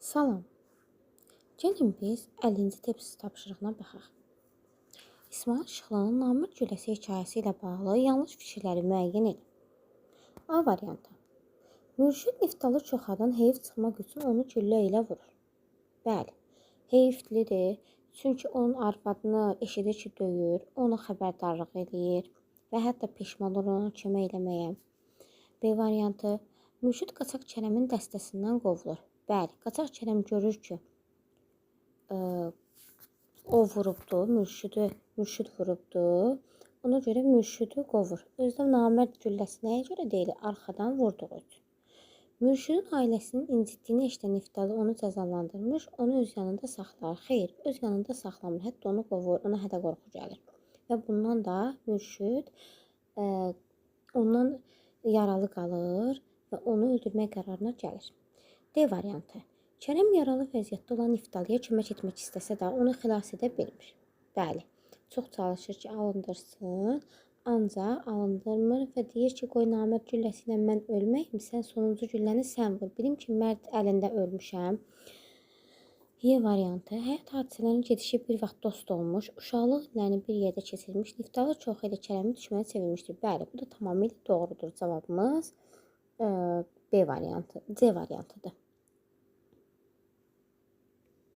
Salam. Gəlin biz 50-ci test tapşırığına baxaq. İsmayıl Şıxlının Namərd gülləsi hekayəsi ilə bağlı yanlış fikirləri müəyyən edin. A variantı. Mürşid Niftalı çoxadan heyf çıxmaq üçün onu güllə ilə vurur. Bəli, heyflidir. Çünki onun arvadını eşidir ki, döyür, ona xəbərdarlıq eləyir və hətta peşman olur ona kömək eləməyə. B variantı. Mürşid Qaçaq Kərəmin dəstəsindən qovulur. Bəli, Qaçaq Kərəm görür ki, o vurubdu, mürşidi, mürşid vurubdu. Ona görə mürşidi qovur. Özü də namərd gülləsi nəyə görə deyilir? Arxadan vurduğu üçün. Mürşidin ailəsinin incitdiyini eşidən Niftalı onu cəzalandırmış, onu öz yanında saxlar. Xeyr, öz yanında saxlamır. Hətta onu qovur, ona hədə qorxu gəlir. Və bundan da mürşid ondan yaralı qalır və onu öldürmək qərarına gəlir. D variantı. Kərəm yaralı vəziyyətdə olan Niftalıya kömək etmək istəsə də onu xilas edə bilmir. Bəli, çox çalışır ki, alındırsın, ancaq alındırmır və deyir ki, qoy namərd gülləsi ilə mən ölməyim, sən sonuncu gülləni sən vur. Bilim ki, mərd əlində ölmüşəm. Y variantı. Həyat hadisələrinin gedişi bir vaxt dost olmuş, uşaqlıq illərini bir yerdə keçirmiş, Niftalı çox ilə Kərəmi düşmənə çevirmişdir. Bəli, bu da tamamilə doğrudur. Cavabımız B variantı, C variantıdır.